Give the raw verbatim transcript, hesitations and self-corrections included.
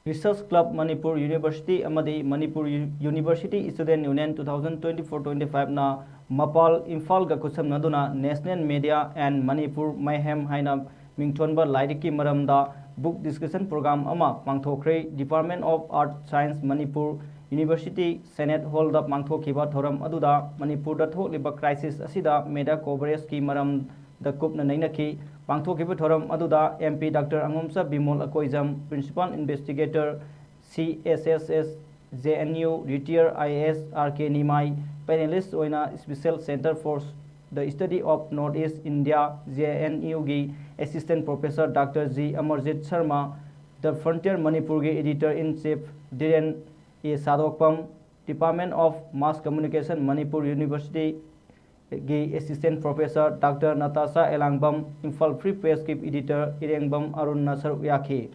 Research Club Manipur University ꯑꯃꯗꯤ Manipur University Student Union two thousand twenty-four twenty-five ꯅ ꯃꯄꯥꯜ ꯏꯝꯐꯥꯜꯒ ꯈꯨꯠꯁꯝꯅꯗꯨꯅ National Media and Manipur Mayhem ꯍꯥꯏꯅ ꯃꯤꯡꯊꯣꯟꯕ ꯂꯥꯏꯔꯤꯛꯀꯤ ꯃꯔꯝꯗ book discussion program ꯑꯃ ꯄꯥꯡꯊꯣꯛꯈ꯭ꯔꯦ꯫ Department of Earth Science Manipur University Senate Hall ꯗ ꯄꯥꯡꯊꯣꯛꯈꯤꯕ ꯊꯧꯔꯝ ꯑꯗꯨꯗ ꯃꯅꯤꯄꯨꯔꯗ ꯊꯣꯛꯂꯤꯕ crisis ꯑꯁꯤꯗ media coverage ꯀꯤ ꯃꯔꯝꯗ ꯀꯨꯞꯅ ꯅꯩꯅꯈꯤ꯫ ꯄꯥꯡꯊꯣꯛꯈꯤꯕ ꯊꯧꯔꯝ ꯑꯗꯨꯗ M P Doctor ꯑꯉꯣꯝꯆꯥ Bimol Akoijam, Principal Investigator, C S S S, J N U, Retired I A S R K Nimai, panelist ꯑꯣꯏꯅ Special Center for the Study of North East India, J N U ꯒꯤ Assistant Professor Doctor G Amarjit Sharma, The Frontier Manipur ꯒꯤ Editor in Chief ꯙꯤꯔꯦꯟ A ꯁꯥꯗꯣꯛꯄꯝ, Department of Mass Communication Manipur University ꯒꯤ Assistant Professor Doctor Natasha ꯑꯦꯂꯥꯡꯕꯝ, Imphal Free Press ꯀꯤ Editor ꯏꯔꯦꯡꯕꯝ ꯑꯔꯨꯟꯅ ꯁꯔꯨꯛ ꯌꯥꯈꯤ꯫